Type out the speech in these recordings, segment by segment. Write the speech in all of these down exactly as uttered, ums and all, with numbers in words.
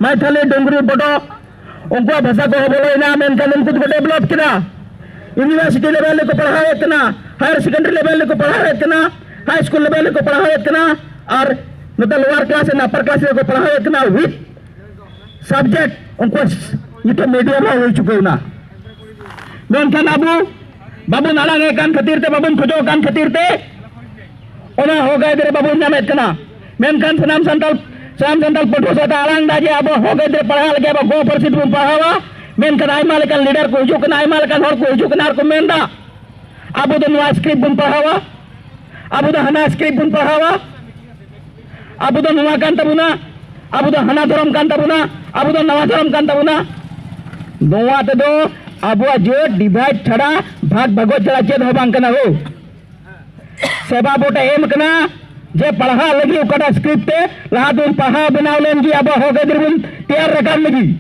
ᱢᱟᱭᱛᱷᱟᱞᱤ, ᱰᱩᱝᱜᱽᱨᱤ, ᱵᱚᱰᱚ, ᱩᱱᱠᱩᱣᱟᱜ ᱵᱷᱟᱥᱟ ᱠᱚᱦᱚᱸ ᱵᱚᱞᱚᱭᱮᱱᱟ, ᱢᱮᱱᱠᱷᱟᱱ ᱩᱱᱠᱩ ᱫᱚᱠᱚ develop ᱠᱮᱫᱟ᱾ University level ᱨᱮᱠᱚ ᱯᱟᱲᱦᱟᱣᱮᱫ ᱠᱟᱱᱟ, higher secondary level ᱨᱮᱠᱚ ᱯᱟᱲᱦᱟᱣᱮᱫ ᱠᱟᱱᱟ, high school level ᱨᱮᱠᱚ ᱯᱟᱲᱦᱟᱣᱮᱫ ᱠᱟᱱᱟ, ᱟᱨ ᱱᱚᱛᱮ lower class and upper class ᱨᱮᱠᱚ ᱯᱟᱲᱦᱟᱣᱮᱫ ᱠᱟᱱᱟ with subject, ᱩᱱᱠᱩᱣᱟᱜ ᱱᱤᱛᱚᱜ medium ᱦᱚᱸ ᱦᱩᱭ ᱪᱩᱠᱟᱹᱣ ᱮᱱᱟ᱾ ᱢᱮᱱᱠᱷᱟᱱ ᱟᱵᱚ ᱵᱟᱵᱚᱱ ᱟᱲᱟᱝ ᱮᱫ ᱠᱟᱱ ᱠᱷᱟᱹᱛᱤᱨ ᱛᱮ, ᱵᱟᱵᱚᱱ ᱠᱷᱚᱡᱚᱜ ᱠᱟᱱ ᱠᱷᱟᱹᱛᱤᱨ ᱛᱮ ᱚᱱᱟ ᱦᱚᱠ ᱟᱹᱭᱫᱟᱹᱨ ᱵᱟᱵᱚᱱ ᱧᱟᱢᱮᱫ ᱠᱟᱱᱟ᱾ ᱢᱮᱱᱠᱷᱟᱱ ᱥᱟᱱᱟᱢ ᱥᱟᱱᱛᱟᱲ, ᱥᱟᱱᱟᱢ ᱥᱟᱱᱛᱟᱲ ᱯᱟᱹᱴᱷᱩᱣᱟᱹ ᱥᱟᱶᱛᱟ ᱟᱲᱟᱝ ᱮᱫᱟ ᱡᱮ ᱟᱵᱚ ᱦᱚᱠ ᱟᱹᱭᱫᱟᱹᱨ ᱯᱟᱲᱦᱟᱣ ᱞᱟᱹᱜᱤᱫ ᱟᱵᱚ ᱜᱚ ᱯᱟᱹᱨᱥᱤ ᱛᱮᱵᱚᱱ ᱯᱟᱲᱦᱟᱣᱟ᱾ ᱢᱮᱱᱠᱷᱟᱱ ᱟᱭᱢᱟ ᱞᱮᱠᱟᱱ leader ᱠᱚ ᱦᱤᱡᱩᱜ ᱠᱟᱱᱟ, ᱟᱭᱢᱟ ᱞᱮᱠᱟᱱ ᱦᱚᱲ ᱠᱚ ᱦᱤᱡᱩᱜ ᱠᱟᱱᱟ ᱟᱨ ᱠᱚ ᱢᱮᱱᱫᱟ, ᱟᱵᱚ ᱫᱚ ᱱᱚᱣᱟ script ᱵᱚᱱ ᱯᱟᱲᱦᱟᱣᱟ, ᱟᱵᱚ ᱫᱚ ᱦᱟᱱᱟ script ᱵᱚᱱ ᱯᱟᱲᱦᱟᱣᱟ, ᱟᱵᱚ ᱫᱚ ᱱᱚᱣᱟ ᱠᱟᱱ ᱛᱟᱵᱚᱱᱟ, ᱟᱵᱚ ᱫᱚ ᱦᱟᱱᱟ ᱫᱷᱚᱨᱚᱢ ᱠᱟᱱ ᱛᱟᱵᱚᱱᱟ, ᱟᱵᱚ ᱫᱚ ᱱᱟᱣᱟ ᱫᱷᱚᱨᱚᱢ ᱠᱟᱱ ᱛᱟᱵᱚᱱᱟ᱾ ᱱᱚᱣᱟ ᱛᱮᱫᱚ ᱟᱵᱚᱣᱟᱜ ᱡᱟᱹᱛ divide ᱪᱷᱟᱲᱟ, ᱵᱷᱟᱜᱽ ᱵᱷᱟᱜᱚᱛ ᱪᱷᱟᱲᱟ ᱪᱮᱫ ᱦᱚᱸ ᱵᱟᱝ ᱠᱟᱱᱟ ᱦᱳ᱾ ᱥᱮᱵᱟ ᱵᱚᱴᱮ ᱮᱢ ᱠᱟᱱᱟ ᱡᱮ ᱯᱟᱲᱦᱟᱣ ᱞᱟᱹᱜᱤᱫ ᱚᱠᱟᱴᱟᱜ script ᱛᱮ ᱞᱟᱦᱟ ᱫᱚᱵᱚᱱ ᱯᱟᱲᱦᱟᱣ ᱵᱮᱱᱟᱣ ᱞᱮᱱ ᱜᱮ ᱟᱵᱚᱣᱟᱜ ᱦᱚᱠ ᱟᱹᱭᱫᱟᱹᱨ ᱵᱚᱱ ᱛᱮᱭᱟᱨ ᱨᱟᱠᱟᱵ ᱞᱟᱹᱜᱤᱫ᱾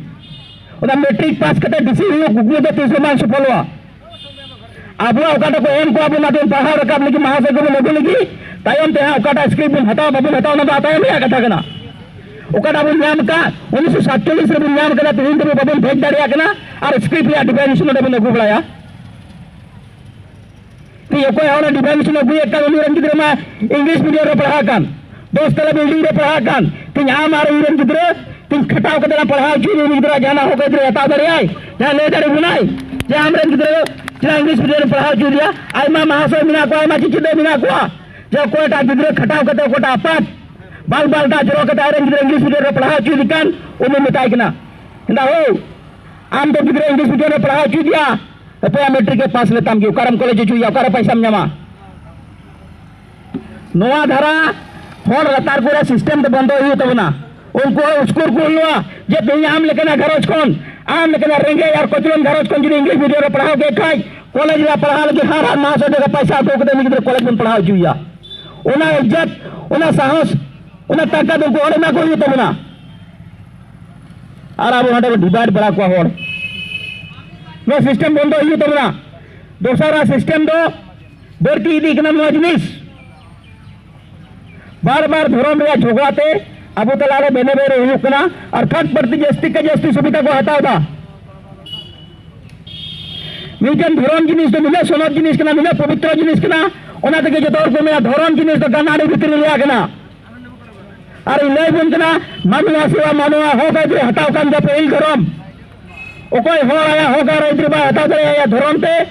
ᱚᱱᱟ matric pass ᱠᱟᱛᱮ D C ᱦᱩᱭᱩᱜ ᱠᱩᱠᱢᱩ ᱫᱚ ᱛᱤᱥ ᱦᱚᱸ ᱵᱟᱝ ᱥᱚᱯᱷᱚᱞᱚᱜᱼᱟ᱾ ᱟᱵᱚᱣᱟᱜ ᱚᱠᱟᱴᱟᱜ ᱠᱚ ᱮᱢ ᱠᱚᱣᱟ ᱵᱚᱱ, ᱚᱱᱟ ᱫᱚ ᱯᱟᱲᱦᱟᱣ ᱨᱟᱠᱟᱵ ᱞᱟᱹᱜᱤᱫ ᱢᱟᱦᱟᱥᱚᱭ ᱠᱚᱵᱚᱱ ᱟᱹᱜᱩ ᱞᱟᱹᱜᱤᱫ, ᱛᱟᱭᱚᱢ ᱛᱮ ᱦᱟᱸᱜ ᱚᱠᱟᱴᱟᱜ script ᱵᱚᱱ ᱦᱟᱛᱟᱣᱟ ᱵᱟᱵᱚᱱ ᱦᱟᱛᱟᱣᱟ, ᱚᱱᱟ ᱫᱚ ᱛᱟᱭᱚᱢ ᱨᱮᱭᱟᱜ ᱠᱟᱛᱷᱟ ᱠᱟᱱᱟ᱾ ᱚᱠᱟᱴᱟᱜ ᱵᱚᱱ ᱧᱟᱢ ᱟᱠᱟᱫ ᱩᱱᱤᱥᱥᱚ ᱥᱟᱛᱪᱚᱞᱞᱤᱥ ᱨᱮᱵᱚᱱ ᱧᱟᱢ ᱟᱠᱟᱫᱟ, ᱛᱮᱦᱮᱧ ᱫᱷᱟᱹᱵᱤᱡ ᱵᱟᱵᱚᱱ ᱵᱷᱮᱡᱽ ᱫᱟᱲᱮᱭᱟᱜ ᱠᱟᱱᱟ, ᱟᱨ script ᱨᱮᱭᱟᱜ definition ᱱᱚᱰᱮ ᱵᱚᱱ ᱟᱹᱜᱩ ᱵᱟᱲᱟᱭᱟ᱾ ᱛᱮᱦᱮᱧ ᱚᱠᱚᱭ ᱦᱚᱲ definition ᱟᱹᱜᱩᱭᱮᱫ ᱠᱟᱱ, ᱩᱱᱤ ᱨᱮᱱ ᱜᱤᱫᱽᱨᱟᱹ ᱢᱟ English medium ᱨᱮ ᱯᱟᱲᱦᱟᱜ ᱠᱟᱱ, ᱫᱚᱥ ᱛᱟᱞᱟ building ᱨᱮ ᱯᱟᱲᱦᱟᱜ ᱠᱟᱱ, ᱛᱮᱦᱮᱧ ᱟᱢ ᱟᱨ ᱤᱧ ᱨᱮᱱ ᱜᱤᱫᱽᱨᱟᱹ ᱛᱮᱦᱮᱧ ᱠᱷᱟᱴᱟᱣ ᱠᱟᱛᱮ ᱞᱟᱝ ᱯᱟᱲᱦᱟᱣ ᱦᱚᱪᱚᱭᱮᱭᱟ, ᱩᱱᱤ ᱜᱤᱫᱽᱨᱟᱹ ᱡᱟᱦᱟᱱᱟᱜ ᱦᱚᱠ ᱟᱹᱭᱫᱟᱹᱨ ᱦᱟᱛᱟᱣ ᱫᱟᱲᱮᱭᱟᱜᱼᱟᱭ? ᱡᱟᱦᱟᱸᱭ ᱞᱟᱹᱭ ᱫᱟᱲᱮ ᱵᱚᱱᱟᱭ ᱡᱮ ᱟᱢ ᱨᱮᱱ ᱜᱤᱫᱽᱨᱟᱹ ᱪᱮᱫᱟᱜ English medium ᱨᱮ ᱯᱟᱲᱦᱟᱣ ᱦᱚᱪᱚᱭᱮᱭᱟ? ᱟᱭᱢᱟ ᱢᱟᱦᱟᱥᱚᱭ ᱢᱮᱱᱟᱜ ᱠᱚᱣᱟ, ᱟᱭᱢᱟ ᱪᱮᱪᱮᱫ ᱢᱮᱱᱟᱜ ᱠᱚᱣᱟ, ᱡᱮ ᱚᱠᱚᱭᱴᱟᱜ ᱜᱤᱫᱽᱨᱟᱹ ᱠᱷᱟᱴᱟᱣ ᱠᱟᱛᱮ, ᱚᱠᱚᱭᱴᱟᱜ ᱟᱯᱟᱛ ᱵᱟᱞ ᱵᱟᱞᱴᱟ ᱡᱚᱨᱚ ᱠᱟᱛᱮ ᱟᱡ ᱨᱮᱱ ᱜᱤᱫᱽᱨᱟᱹ English medium ᱨᱮ ᱯᱟᱲᱦᱟᱣ ᱦᱚᱪᱚᱭᱮ ᱠᱟᱱ, ᱩᱱᱤ ᱢᱮᱛᱟᱭ ᱠᱟᱱᱟ, ᱢᱮᱱᱫᱟ, "ᱦᱳ, ᱟᱢ ᱫᱚ ᱜᱤᱫᱽᱨᱟᱹ English medium ᱨᱮ ᱯᱟᱲᱦᱟᱣ ᱦᱚᱪᱚᱭᱮᱭᱟ, ᱚᱠᱚᱭᱟᱜ matric ᱮ pass ᱞᱮᱛᱟᱢ ᱜᱮ, ᱚᱠᱟᱨᱮᱢ college ᱦᱚᱪᱚᱭᱮᱭᱟ, ᱚᱠᱟᱨᱮ ᱯᱚᱭᱥᱟᱢ ᱧᱟᱢᱟ?" ᱱᱚᱣᱟ ᱫᱷᱟᱨᱟ ᱦᱚᱲ ᱞᱟᱛᱟᱨ ᱠᱚᱨᱮ system ᱫᱚ ᱵᱚᱱᱫᱚ ᱦᱩᱭᱩᱜ ᱛᱟᱵᱚᱱᱟ᱾ ᱩᱱᱠᱩ ᱦᱚᱸ ᱩᱥᱠᱩᱨ ᱠᱚ ᱦᱩᱭᱩᱜᱼᱟ ᱡᱮ ᱛᱮᱦᱮᱧ ᱟᱢ ᱞᱮᱠᱟᱱᱟᱜ ᱜᱷᱟᱨᱚᱸᱡᱽ ᱠᱷᱚᱱ, ᱟᱢ ᱞᱮᱠᱟᱱᱟᱜ ᱨᱮᱸᱜᱮᱡ ᱟᱨ ᱠᱚᱪᱞᱚᱱ ᱜᱷᱟᱨᱚᱸᱡᱽ ᱠᱷᱚᱱ ᱡᱩᱫᱤ English medium ᱨᱮ ᱯᱟᱲᱦᱟᱣ ᱠᱮᱫ ᱠᱷᱟᱡ, college ᱨᱮ ᱯᱟᱲᱦᱟᱣ ᱞᱟᱹᱜᱤᱫ ᱦᱟᱨ ᱦᱟᱨ ᱢᱟᱦᱟᱥᱚᱭ ᱴᱟᱠᱟ ᱯᱚᱭᱥᱟ ᱟᱹᱜᱩ ᱠᱟᱛᱮ ᱩᱱᱤ ᱜᱤᱫᱽᱨᱟᱹ college ᱵᱚᱱ ᱯᱟᱲᱦᱟᱣ ᱦᱚᱪᱚᱭᱮᱭᱟ᱾ ᱚᱱᱟ ᱤᱡᱽᱡᱚᱛ, ᱚᱱᱟ ᱥᱟᱦᱚᱥ, ᱚᱱᱟ ᱛᱟᱠᱟᱛ ᱩᱱᱠᱩ ᱦᱚᱲ ᱮᱢᱟ ᱠᱚ ᱦᱩᱭᱩᱜ ᱛᱟᱵᱚᱱᱟ᱾ ᱟᱨ ᱟᱵᱚ ᱦᱟᱸᱰᱮ ᱵᱚᱱ divide ᱵᱟᱲᱟ ᱠᱚᱣᱟ ᱦᱚᱲ᱾ ᱱᱚᱣᱟ system ᱵᱚᱱᱫᱚ ᱦᱩᱭᱩᱜ ᱛᱟᱵᱚᱱᱟ᱾ ᱫᱚᱥᱟᱨᱟᱜ system ᱫᱚ ᱵᱟᱹᱲᱛᱤ ᱤᱫᱤᱜ ᱠᱟᱱᱟ ᱱᱚᱣᱟ ᱡᱤᱱᱤᱥ᱾ ᱵᱟᱨ ᱵᱟᱨ ᱫᱷᱚᱨᱚᱢ ᱨᱮᱭᱟᱜ ᱡᱷᱚᱜᱽᱲᱟ ᱛᱮ ᱟᱵᱚ ᱛᱟᱞᱟᱨᱮ ᱵᱮᱱᱮ ᱵᱮᱨᱮ ᱦᱩᱭᱩᱜ ᱠᱟᱱᱟ ᱟᱨ ᱠᱷᱟᱴ ᱵᱟᱹᱲᱛᱤ ᱡᱟᱹᱥᱛᱤ ᱠᱷᱚᱱ ᱡᱟᱹᱥᱛᱤ ᱥᱩᱵᱤᱫᱷᱟ ᱠᱚ ᱦᱟᱛᱟᱣ ᱮᱫᱟ᱾ ᱢᱤᱫᱴᱮᱱ ᱫᱷᱚᱨᱚᱢ ᱡᱤᱱᱤᱥ ᱫᱚ ᱱᱩᱱᱟᱹᱜ ᱥᱚᱱᱚᱛ ᱡᱤᱱᱤᱥ ᱠᱟᱱᱟ, ᱱᱩᱱᱟᱹᱜ ᱯᱚᱵᱤᱛᱨᱚ ᱡᱤᱱᱤᱥ ᱠᱟᱱᱟ, ᱚᱱᱟ ᱛᱮᱜᱮ ᱡᱚᱛᱚ ᱦᱚᱲ ᱠᱚ ᱢᱮᱱᱟ ᱫᱷᱚᱨᱚᱢ ᱡᱤᱱᱤᱥ ᱫᱚ ᱜᱟᱱᱟᱰᱤ ᱵᱷᱤᱛᱨᱤ ᱨᱮ ᱞᱮᱭᱟ ᱠᱟᱱᱟ᱾ ᱟᱨ ᱤᱧ ᱞᱟᱹᱭ ᱵᱚᱱ ᱠᱟᱱᱟ, ᱢᱟᱱᱣᱟ ᱥᱮᱵᱟ ᱢᱟᱱᱣᱟ ᱦᱚᱠ ᱟᱹᱭᱫᱟᱹᱨᱤ ᱦᱟᱛᱟᱣ ᱠᱟᱱ ᱜᱮᱭᱟ ᱯᱟᱹᱦᱤᱞ ᱫᱷᱚᱨᱚᱢ᱾ ᱚᱠᱚᱭ ᱦᱚᱲ ᱟᱭᱟᱜ ᱦᱚᱠ ᱟᱨ ᱟᱹᱭᱫᱟᱹᱨᱤ ᱵᱟᱭ ᱦᱟᱛᱟᱣ ᱫᱟᱲᱮᱭᱟᱭᱟ ᱫᱷᱚᱨᱚᱢ ᱛᱮ,